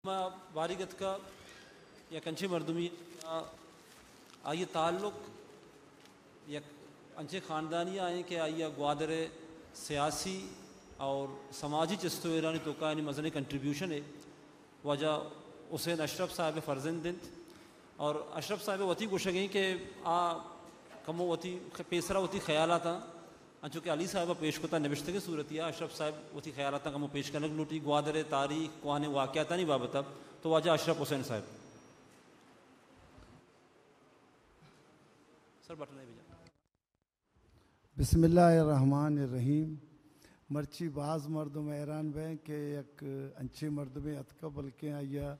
ما باریگ اتکا یک انچیں مردمی، آ، آئی تعلق یک انچیں خاندانی آئیں کہ آئی گوادر سیاسی اور سماجی چست و ایرانی توکا یعنی مزنیں کنٹریبیوشن ہے۔ واجہ حسین اشرف صاحب فرزند انت اور اشرف صاحب وتی گوشگیں کہ آ کمو وتی پیسرا وتی خیالاتاں انچو کہ علی صاحب ء پیش کتا نبشتگیں صورتیا اشرف صاحب وتی خیالاتاں کمو پیش کنگ لوٹی، گوادر ء تاریخ، کوہنیں واقعاتانی بابت ء۔ تو واجہ اشرف حسین صاحب۔ سر بٹن ء بجا۔ بسم اللہ الرحمن الرحیم۔ مرچی باز مردم حیران بیں کہ یک انچیں مردمے اتکا، بلکیں آئی ء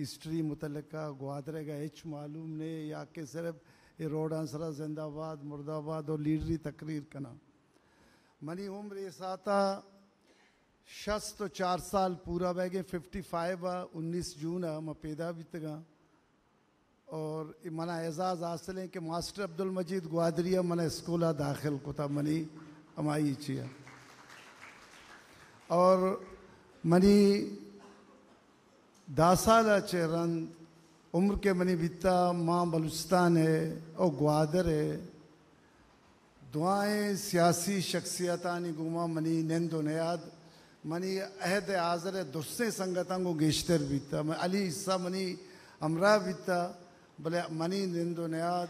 ہسٹری متعلقہ گوادر ء ہچ معلوم نے یا کہ صرف اے روڈاں سرا زندہ باد، مردہ باد اور لیڈری تقریر کناں۔ منی عمر اے ساعتا شست و چار سال پورا بیگیں، ففٹی فائیو ء انیس جون ء ما پیدا بیتگاں۔ اور اے منا اعزاز حاصل ہیں کہ ماسٹر عبدالمجید گوادری ء منا اسکول ء داخل کتا منی ہمائی چیا۔ اور منی دہ سال ء چہ رند عمر کہ منی بیتا، ماں بلوچستان ء او گوادر ء دوائیں سیاسی شخصیتانی گوما منی نند و نیاد، منی عہد ء حاضر ء درسیں سنگتاں گوں گیشتر بیتا۔ من علی عیسیٰ منی ہمراہ بیتا، بلے منی نند و نیاد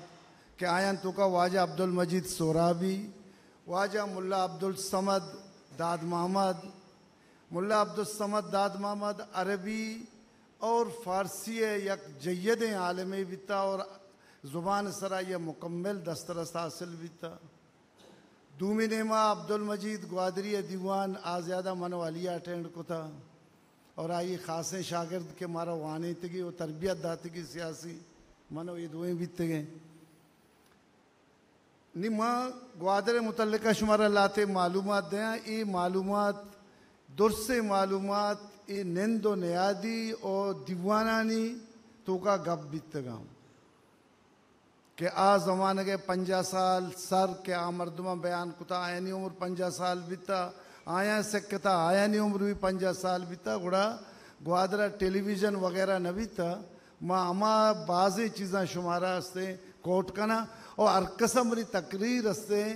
کہ آیان توکا واجہ عبدالمجید سورابی، واجہ ملا عبدالصمد داد محمد، ملا عبدالصمد داد محمد عربی اور فارسی ء یک جیدیں عالمے بیتا اور زبان سرا یہ مکمل دسترس حاصل بیتا۔ دومی نیما عبدالمجید گوادری ء دیوان آ زیادہ من و علی اٹینڈ کتا اور آئی خاصیں شاگرد کہ مارا وانینتگی و تربیت داتگی سیاسی، من و یہ دوئیں بیتگیں۔ نی ما گوادر ء متعلقہ شمارا لاتے معلومات دیاں۔ اے معلومات، درسیں معلومات، اے نند و نیادی و دیوانانی توکا گپ بیتگاں کہ آ زمانگ ء پنجاہ سال سر کہ آ مردماں بیان کتا، آیانی عمر پنجاہ سال بیتا، آیاں سکتا، آیانی عمر بھی پنجاہ سال بیتا، گڑا گوادر ء ٹیلی ویژن وغیرہ نہ بیتا۔ ما ہما بازیں چیزاں شمارا ہستیں کوٹ کناں اور ہر کس ء منی تقریر ہستیں،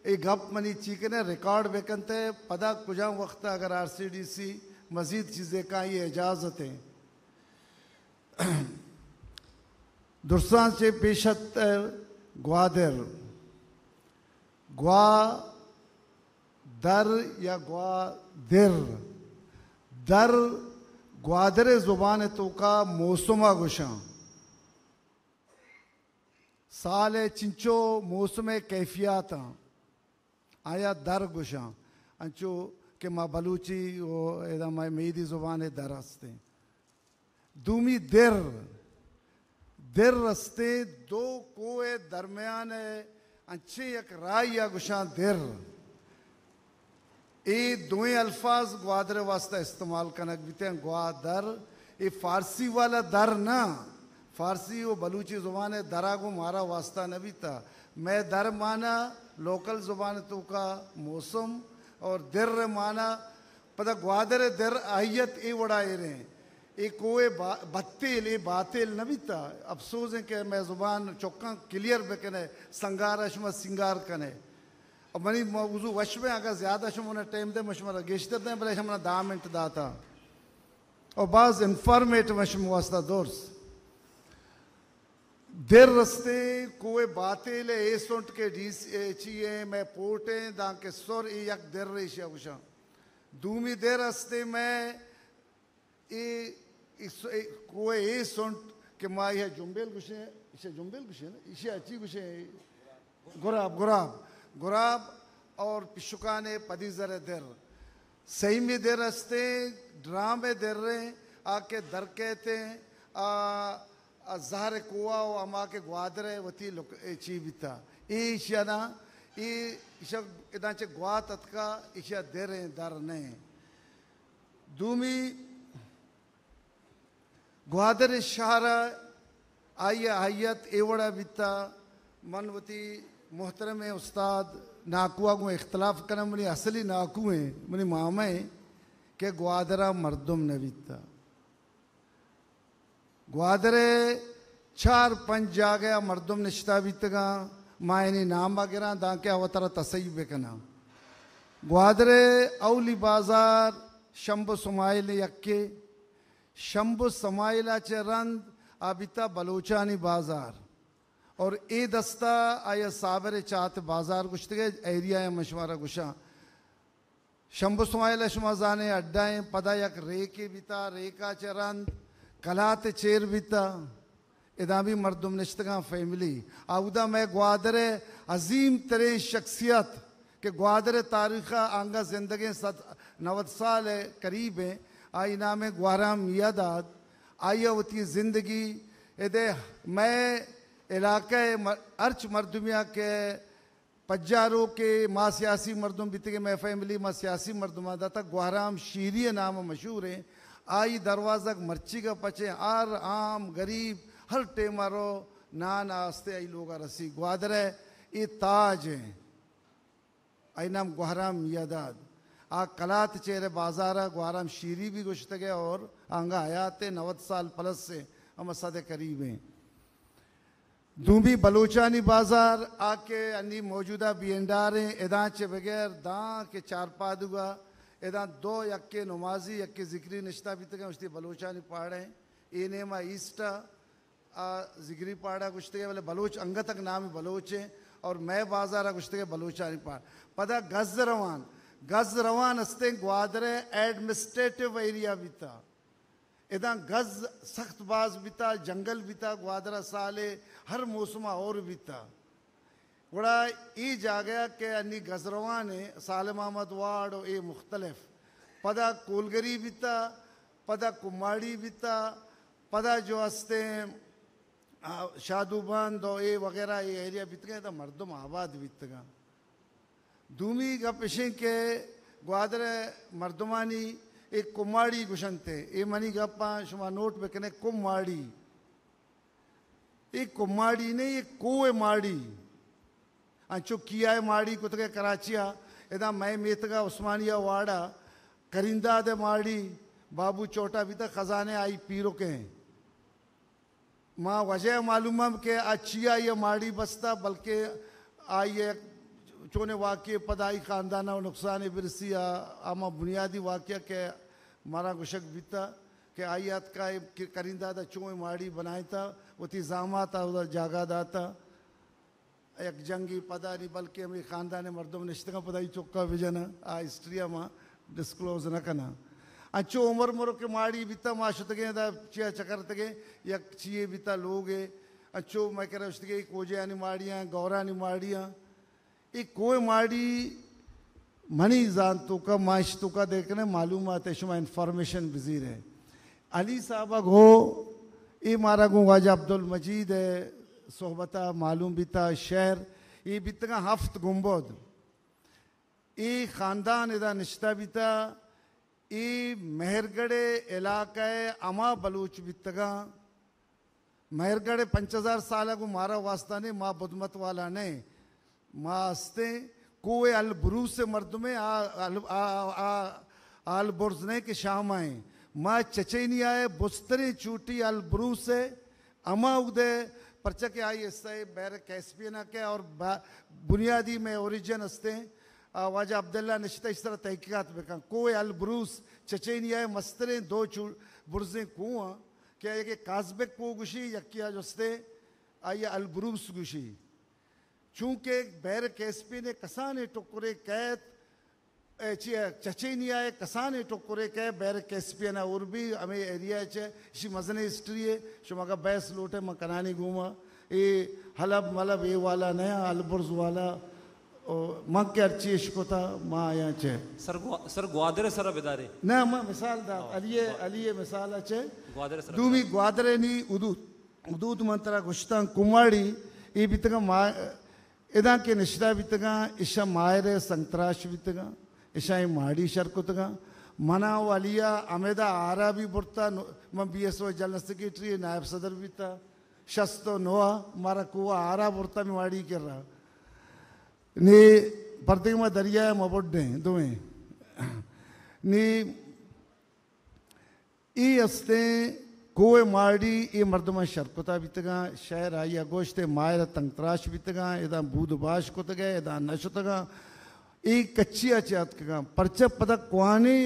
اے گپ منی چی کنے ریکارڈ بکنتے، پدا کجام وقت اگر آر سی ڈی سی مزید چیزے کاں یہ اجازت ہیں۔ درساں چہ پیش ات گوادر، گوا در یا گوادر، در گوادر زبان توکا موسم ء گوشاں۔ سال ء چنچو موسم ء کیفیات آں، آیا در گوشاں، انچو کہ ما بلوچی و ادا ما میدی زبان ء در ہستیں۔ دومی در، در رستیں دو کوہ درمیان ء انچیں یک راہی ء گوشاں در۔ اے دوئیں الفاظ گوادر ء واسطہ استعمال کنگ بیتیں۔ گوادر، اے فارسی والا در نہ، فارسی و بلوچی زبان ء درا گوں مارا واسطہ نہ بیتا۔ مئے در مانا لوکل زبان توکا موسم اور در مانا پدا گوادر ء در آئیت اے وڑا ایریں۔ اے کوہ با-، بتیل، اے باتیل نہ بیتا۔ افسوز ہیں کہ مئے زبان چکاں کلیئر بکنے، سنگار ء شما سنگار کنے۔ اور منی موضوع وش میں اگر زیادہ شما نے ٹائم دے، میں شما را گیشتر دیں، بلے شما نے دہ منٹ داتا۔ اور باز انفارمیٹو میں شما واسطہ درس۔ در رستے کوہ باتیل ء اے سنٹ کے ڈی سی، اے چی اے، مئے پورٹ ایں، دانکہ سر اے یک در ایشی ء گوشاں۔ دومی در استے مئے اے، اے س-، اے کوہ اے سنٹ کہ ما یہ جنبیل گوشیں، ایشی جنبیل گوشیں نا؟ ایشی چی گوشیں؟ گراب، گراب، گراب اور پشکانے پدیزر در۔ سیمی در استے ڈرام در، آ کہ در کہتے، آ، آ زہر کوہ و ہما کہ گوادر ء وتی لک-، اے چی بیتا۔ اے ایشی ء نا، اے ایشی ء اداں چہ گوات اتکا، ایشی ء در ایں، در نہ ایں۔ دومی گوادر شہر ء آئی ء اہیت اے وڑا بیتا، من وتی محترم استاد ناکو ء گوں اختلاف کناں، منی اصلی ناکو ایں، منی مامہ ایں کہ گوادر ء مردم نہ بیتا۔ گوادر ء چار پنچ جاگہ ء مردم نشتہ بیتگاں، ما آیانی نام ء گراں دانکہ آ وترا تصحیح بکناں۔ گوادر ء اولی بازار شمبو سمائل یکے، شمبو سمائل ء چہ رند آ بیتا بلوچانی بازار، اور اے دستہ آئی ء صابر چات بازار گوشتگ ء ایریا ء من شمارا گوشاں۔ شمبو سمائل ء شما زانے اڈا ایں، پدا یک ریکے بیتا، ریکا چہ رند کلات چیر بیتا، ادا بھی مردم نشتگاں فیملی۔ آ اودا مئے گوادر ء عظیم ترین شخصیت کہ گوادر ء تاریخ ء انگا زندگیں صد نود سال ء قریب ایں، آئی نام ء گوہرام میاداد۔ آئی ء وتی زندگی ادے مئے علاقہ ء مر-، ہرچ مردمیا کہ پجاروکے ما سیاسی مردم بیتگیں، مئے فیملی ما سیاسی مردماں داتا۔ گوہرام شیری ء نام ء مشہور ایں۔ آئی دروازگ مرچیگ ء پچیں، ہر عام غریب ہر ٹیم ء رو نان آستے آئی لوگ ء رسی۔ گوادر ء اے تاج ایں۔ آئی نام گوہرام میاداد۔ آ کلات چیر ء بازار ء گوہرام شیری بھی گوشتگ ء اور آنگا حیات ء نود سال پلس ء ہم صد ء قریب ایں۔ دومی بلوچانی بازار، آ کہ انی موجودہ بی اینڈ آر ایں، اداں چہ بغیر داں کہ چارپادوگا اداں دو، یکے نمازی، یکے ذکری نشتہ بیتگاں، اشتی بلوچانی پاڑ ایں۔ اے نیما ایسٹ ء آ ذکری پاڑا گوشتگے، بلے بلوچ انگتک نام بلوچ ایں اور مئے بازارا گوشتگے بلوچانی پاڑ۔ پدا گز روان، گز روان استیں گوادر ایڈمنسٹریٹو ایریا بیتا۔ اداں گز سخت باز بیتا، جنگل بیتا، گوادر ء سال ء ہر موسم ء ہور بیتا۔ گڑا اے جاگہ ء کہ انی گزروان ء سالم احمد واڑ و اے مختلف، پدا کولگری بیتا، پدا کماڑی بیتا، پدا جو ہستیں، آ، شادو بند و اے وغیرہ اے ایریا بیتگیں، تا مردم آباد بیتگاں۔ دومی گپ اشیں کہ گوادر ء مردمانی اے کماڑی گوشنت ء، اے منی گپاں شما نوٹ بکنے، کماڑی۔ اے کماڑی نے، اے کوہ ماڑی۔ انچو کیا ء ماڑی کتگ ء کراچی ء، ادا مئے میتگ ء عثمانیہ واڑ ء کرینداد ء ماڑی، بابو چوٹا بیتگ، خزانے آئی پیرکیں۔ ما وجہ معلوم ہم کہ آ چیا آئی ء ماڑی بستہ، بلکہ آئی ء چونیں واقعے پدا آئی خاندان ء نقصانے برسی، آ ہما بنیادی واقعہ کہ مارا گوشگ بیتہ کہ آئی ء اتکا اے کرینداد ء چون ماڑی بنائینتہ، وتی زامات ء اودا جاگہ داتہ۔ یک جنگی پدا نی، بلکہ ہمے خاندان ء مردم نشتگاں پدا ای چکا بجناں، آ ہسٹری ء ما ڈسکلوز نہ کناں۔ انچو عمر مرو کہ ماڑی بیتا، ما شتگیں دا چیا چکرتگیں، یک چیے بیتا لوگے، انچو مئے کرا شتگیں کوجیانی ماڑیاں، گورانی ماڑیاں۔ اے کوہ ماڑی منی زانت توکا، ما اش توکا دیکھنے معلومات ہے، شما انفارمیشن بزیرے۔ علی صاحب گو، اے مارا گوں واجہ عبدالمجید ء صحبت ء معلوم بیتا شہر، اے بیتگاں ہفت گنبد۔ اے خاندان ادا نشتہ بیتا، اے مہرگڑھ ء علاقہ ء ہما بلوچ بیتگاں۔ مہرگڑھ ء پنچ ہزار سال ء گوں مارا واسطہ نے، ما بدمت والا نے۔ ما ہستیں کوہ البروس ء مردمیں، آ، ال-، آ، آ، آ البرز نے کہ شام آئیں۔ ما چچینیا ء بستریں چوٹی البروس ء ہما اگدے، پرچہ کہ آئی حصہ ء بحر کیسپین ء کہ اور با-، بنیادی میں اوریجن ہستیں۔ آ، واجہ عبداللہ نشتہ اس طرح تحقیقات بکن۔ کوہ البروس چچینیا ء مستریں دو چو-، برزیں کوہ کہ ایک کازبک کوہ گوشی، یکیا جستے آئی البروس گوشی۔ چونکہ بحر کیسپین ء کسانیں ٹکرے کیت، اے چی ء چچینیا ء کسانیں ٹکرے کہ بحر کیسپین ء اور بھی ہمے ایریا ء چہ، اشی مزنیں ہسٹری ہے، شما اگاں بحث لوٹے من کنانی گوما، اے حلب ملب اے والا نہ، البرز والا، او من کہ ہرچی اشکتا ما آیاں چہ۔ سر گوا-، سر گوادر ء سر ء بدارے۔ نہ، من مثال دات، ہاں، علی ء، گوا-، علی ء مثال ء چہ۔ گوادر ء سر ء دومی بدارے۔ گوادر ء نی حدود۔ حدود من ترا گوشتاں، کماڑی، اے بیتگاں ما-، اداں کہ نشتہ بیتگاں، اشاں ماہر ء سنگ تراش بیتگاں، اشاں اے ماڑی شر کتگاں۔ منا و علی ء ہمیدا آرا بھی برتا، نو-، من B S O general secretary نائب صدر بیتا، شست و نو ء مارا کوہ آرا برتا ماڑی کرا۔ نی پردے ما دریا ء ما بڈیں دوئیں۔ نی اے استیں کوہ ماڑی اے مردماں شر کتا بیتگاں، شہر آئی ء گوشت ء ماہر ء تنگ تراش بیتگاں، ادا بود باش کتگ ء ادا نہ شتگاں۔ اے کچی ء چہ اتکگاں، پرچہ پدا کوہنیں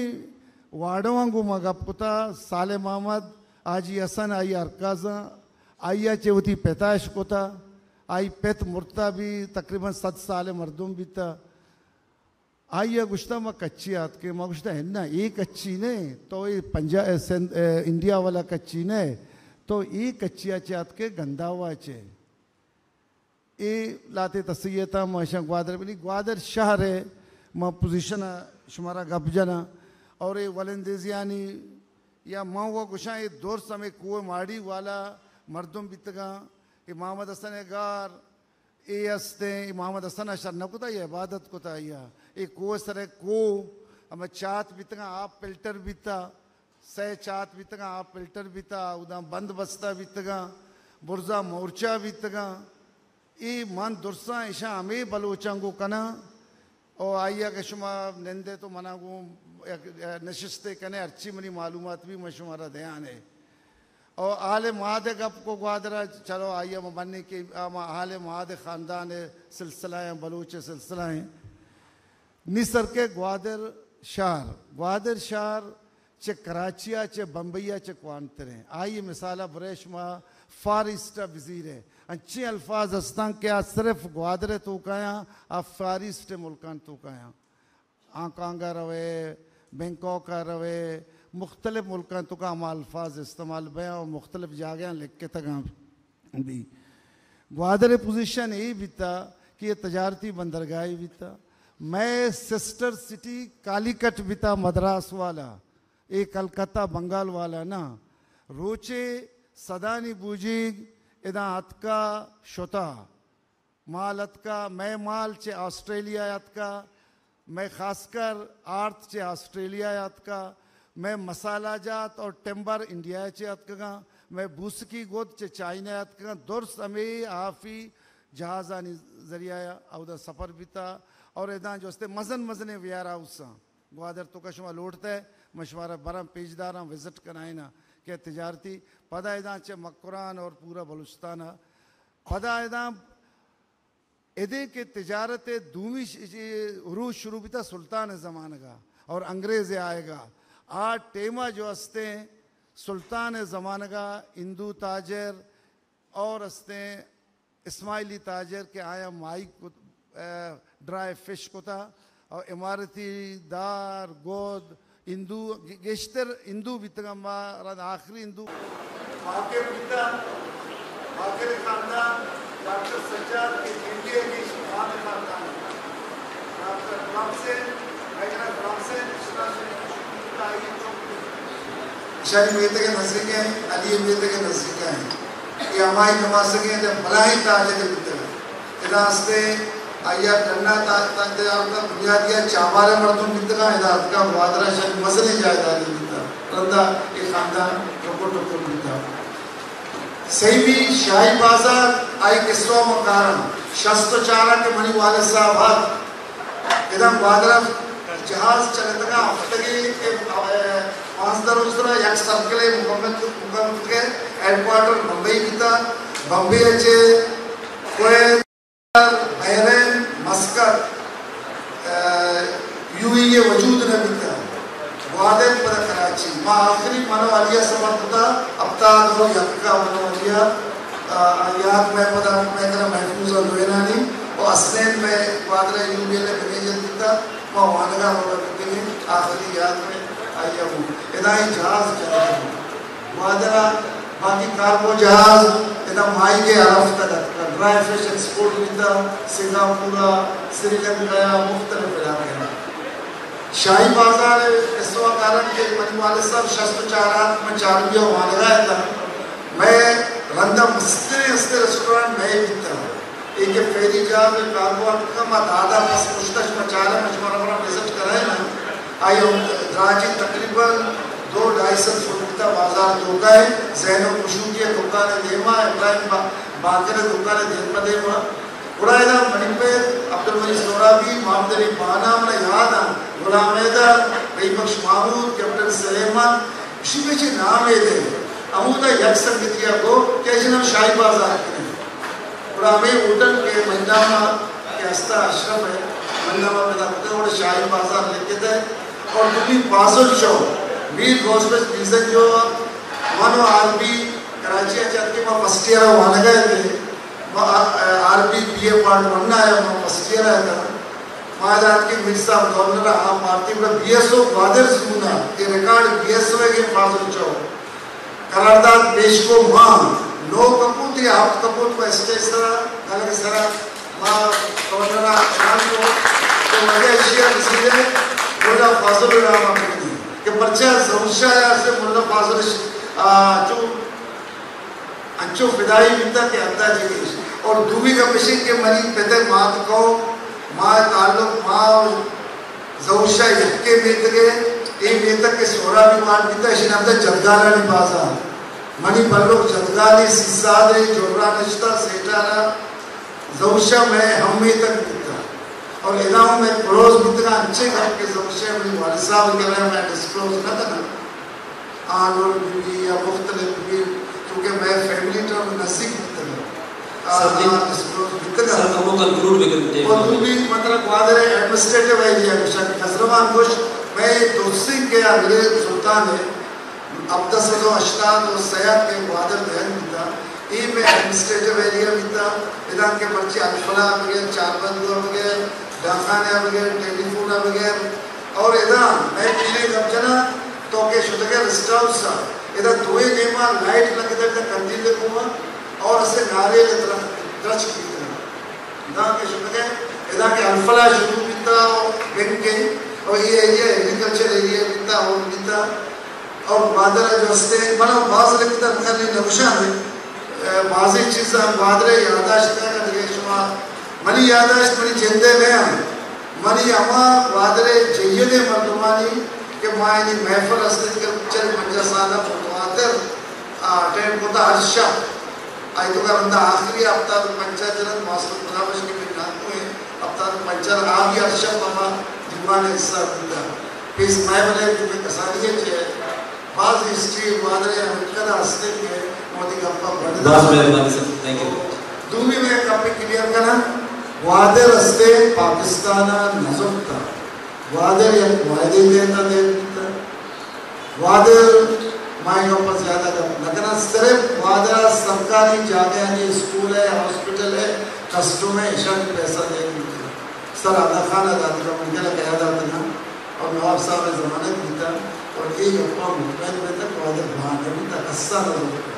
واڑواں گوں ما گپ کتا، صالح محمد، حاجی حسن آئی ء ہرکازاں، آئی ء چہ وتی پتا اش کتا، آئی پت مرتا بھی تقریباً صد سال ء مردم بیتا۔ آئی ء گوشتہ، ما کچی آتکیں۔ ما گوشتہ، اناں، اے کچی نہ، تو اے پنجا-، اے سندھ، اے انڈیا والا کچی نہ، تو اے کچی ء چہ آتکے، گنداوا چہ۔ اے لاتے تصحیح تھا، ما اشاں گوادر بلی، گوادر شہر ہے، ما پوزیشن ء شمارا گپ جناں۔ اور اے ولندیزیانی یا ما و گوشاں، اے درس ہمیں کوہ ماڑی والا مردم بیتگاں، اے محمد حسن ء گار، اے استیں، اے محمد حسن ء شر نہ کتا، اے عبادت کتا، آئی ء اے کوہ سر ء کوہ، ہمے چات بیتگاں، آپ فلٹر بیتا، سئے چات بیتگاں، آپ فلٹر بیتا، اوداں بند بستہ بیتگاں، برزا مورچہ بیتگاں۔ اے من درساں اشاں ہمے بلوچاں گوں کناں، او آئی ء کہ شما نندے تو منا گوں یک نشستے کنے، ہرچی منی معلومات بھی من شمارا دیانے۔ او آل ماد ء گپ کو گوادر ء، چلو آئی ء ما بنی کہ آ ما آل ماد ء خاندان ء سلسلہ ء، بلوچ ء سلسلہ ء۔ نی سر کے گوادر شہر، گوادر شہر چہ کراچی ء، چہ بمبئی ء چہ کوانتر ایں۔ آئی مثال ء برے شما فار ایسٹ ء بزیر ء۔ انچیں الفاظ ہستاں کہ آ صرف گوادر ء توکایاں، آ فار ایسٹ ء ملکاں توکایاں۔ ہانگ کانگ ء روئے، بینکاک ء روئے، مختلف ملکاں توکا ہما الفاظ استعمال بیاں اور مختلف جاگہاں لکھتگاں بھی۔ گوادر ء پوزیشن اے بیتا کہ یہ تجارتی بندرگاہی بیتا۔ مئے سسٹر سٹی کالیکٹ بیتا مدراس والا، اے کلکتہ بنگال والا نا۔ روچے سدانی بوجیگ ادا اتکا شتا۔ مال اتکا، مئے مال چہ آسٹریلیا اتکا، مئے خاص کر آرت چہ آسٹریلیا اتکا، مئے مسالہ جات اور ٹمبر انڈیا چہ اتکگاں، مئے بوسکی گد چہ چائنا اتکگاں، درست ہمے آفی جہازانی ذریعہ اودا سفر بیتا اور اداں جو استے مزن مزنیں ویئر ہاؤساں گوادر توکا شما لوٹتے، من شمارا براں پیش داراں، وزٹ کنائیناں کہ تجارتی پدا اداں چہ مکران اور پورا بلوچستان ء پدا اداں ادے کہ تجارت ء دومی ش-، ش-، عروج شروع بیتا سلطان ء زمانگا اور انگریز ء آئیگا۔ آ ٹیما جو استیں سلطان ء زمانگا ہندو تاجر اور استیں اسماعیلی تاجر کہ آیاں ماہی کت-، ء ڈرائی فش کتا اور عمارتی دار، گود، ہندو، گے-، گیشتر ہندو بیتگاں، ما رند آخری ہندو۔ واقف بیتا، واقف خاندان، ڈاکٹر سجاد کے جنگے کے خاندان۔ ڈاکٹر غلام حسین، میجر غلام حسین، اشرا شریف، شاہی میتگ ء نزیک ء، علی میتگ ء نزیک ء۔ اے ہمائی نماسگیں ء بلاہیں تاجر بیتگ۔ ادا استے آئی ء ڈنا تا، تا، تا، بنیادی ء چابار ء مردم بیتگاں، ادا اتکاں گوادر ء شاید مزنیں جائیدادے بیتگ۔ رندا اے خاندان ٹکر ٹکر بیتگ۔ سیمی شاہی بازار آئی قصہ ء مکاراں شست و چار ء کہ منی والد صاحب ات، ادا گوادر ء جہاز چلتگاں ہفتگے کہ، ء، پانزدہ روچ ترا یک سرکلے مکمل، مکمل کتگے۔ ہیڈ کوارٹر بمبئی بیتا، بمبئی ء چہ کویت، بحرین، مسقط، ء، یو اے ای ء وجود نہ بیتا۔ گوادر پدا کراچی۔ ما آخری من و علی ء سفر کتا ہپتاد و یک ء من و علی ء، ء، یاد مئے پدا مئے کرا محفوظ ء لوئینانی و حسنین مئے گوادر ء یو بی ایل ء منیجر بیتا۔ ما وانگا روگا بیتگیں، آخری یاد مئے آئی ء بوت۔ ادا اے جہاز جاگہ بوت۔ گوادر ء باقی کارگو جہاز ادا ماہیگ ء ہر ہفتگ اتکگ، ڈرائی فش ایکسپورٹ بیتگ سنگاپور ء، سری لنکا ء، مختلف علاقہ ء۔ شاہی بازار ء قصہ ء کاراں کہ منی والد صاحب شست و چار ء من چارمی ء وانگا اتاں، مئے رند ء مستریں استیں ریسٹورانٹ مئے بیتگ۔ اے کہ فیری جہاز ء کارگو اتکگ، ما دادا پس پشت ء شما چارے، ما شمارا برا وزٹ کرائیناں۔ آئی ء دراجی تقریباً دو ڈھائی سد فٹ بیتا۔ بازار توکا ء زینب کشوکی ء دکان ء دیما، ابراہیم با-، باقر ء دکان ء دیم پہ دیما۔ گڑا ادا منی پت عبدالولی سہرابی، محمد علی بانا، منا یاد آں، غلام حیدر، رحیم بخش محمود، کیپٹن سلیمان، اشی میں چی نام ہے دے۔ ہمودا یک سنگتی ءَ گو کہ ایشی نام شاہی بازار کنیں۔ گڑا ہمے ہوٹل کہ منی نام ءَ کہ ہستا اشرف ءَ، منی نام ءَ پدا کتگ، گڑا شاہی بازار لکھتگ۔ اور دومی فاضل چوک، میر غوث بخش بیزنجو، من و آر بی کراچی ءَ چہ اتکیں، ما فرسٹ ایئر ءَ وانگ ءَ اتیں۔ ما، آ، R B B A part one ءَ آیا، ما فرسٹ ایئر ءَ اتاں۔ ما ادا اتکیں میر صاحب گورنر ءَ آ پارٹی گڑا بی ایس او گوادر زون ءَ، a record B S O ءِ کہ فاضل چوک قرارداد پیش کو، ما نو کپوت یا ہفت کپوت پہ اسٹیج سرا، دلگ سرا ما گورنر ءَ اعلان کو کہ واجہ ایشی ءَ رسید ءَ ملا فاضل ءِ نام ءَ بکنی کہ پرچہ ظہور شاہ ءَ سے ملا فاضل ش-، آ، چو انچو فدائی بیتا کہ حدا چہ گیش۔ اور دومی گپ اش کہ منی پت ءِ مات قوم، ما تعلق ما ظہور شاہ یکے میتگ ءَ، اے میتگ کہ سہرابی وارڈ بیتا، اشی نام دا جدگالانی بازار۔ منی بلک جدگالی سیساد ءَ جرا نشتا سیٹا را، ظہور شاہ مئے ہم میتگ بیتا۔ اور ادا ہوں مئے کلوز بیتگا، انچیں گپ کہ ظہور شاہ منی والد صاحب ءِ کرا مئے ڈسکلوز نہ کناں۔ آ نور بی بی یا مختلف بی بی، چونکہ مئے فیملی ٹرم نزیک بیتگ۔ آ، سر جی۔ آ ڈسکلوز بیتگ۔ سر، کمو کنکلوڈ بکن ٹائم۔ اور دومی مطلب گوادر ایڈمنسٹریٹو ایریا گوشاں کہ کزروان گوش، مئے درسیں کہ آ میرے سلطان ءِ ہپدہ سد و ہشتاد و سیاد کہ گوادر دہن بیتا، اے مئے ایڈمنسٹریٹو ایریا بیتا، ادا کہ مرچی الفلا بگر، چاربندو بگر، ڈاکخانہ بگر، ٹیلی فون بگر، اور ادا مئے پیریں گپ جناں، تو کہ شتگے ریسٹ ہاؤس ءَ، ادا دوئیں نیما لائٹ لگتگ، ادا کندیل ءِ گوما، اور اسے ناریل ءِ درخت، درچک بیتگ۔ ادا کہ شتگے، ادا کہ الفلا شروع بیتا، اور بنک ءَ، اور اے ایریا ایگریکلچر ایریا بیتا، اور بیتا، اور گوادر ءَ جو استے، منا باز لکھتا، منا نہ گوشاں، بازیں چیزاں گوادر ءِ یاداشت نہ کنگ ءَ شما۔ منی یاداشت منی جند ءِ نہ انت۔ منی ہما گوادر ءِ جیئگیں مردمانی کہ ما آیانی محفل است کہ چل پنجاہ سال ءَ پتواتر اٹینڈ کتا ہر شپ۔ آئی تو رندا آخری ہفتاد و پنچ ءَ جنت ماسٹر خدا بخش کہ من ناکو ہیں، ہفتاد و پنچ ءَ آ بھی ہر شپ ہما دیوان ءِ حصہ بوتا۔ پیس مئے بلے کیونکہ کسانی ءَ چہ باز ہسٹری گوادر ءِ ہمینکدا ہستیں کہ وتی گپ ءَ بڈ باز مہربانی سر، تھینک یو۔ دومی مئے گپ ءَ کلیئر کناں، گوادر ہستیں پاکستان ءَ نزرتا، گوادر یک معاہدے تحت ءَ دیر بیتا۔ گوادر، ما اے گپ ءَ زیادہ گپ نہ کناں، صرف گوادر ءَ سرکاری جاگہانی اسکول ءِ، ہاسپٹل ءِ، کسٹم ءِ، اشانی پیسہ دیر بیتا۔ سر آغا خان ءَ داتگا، منگل ءَ کیا داتگا؟ اور نواب صاحب ءِ ضمانت بیتا اور اے گپاں مطمئن بیتا کہ گوادر بہا نہ بیتا، کسا نہ بیتا۔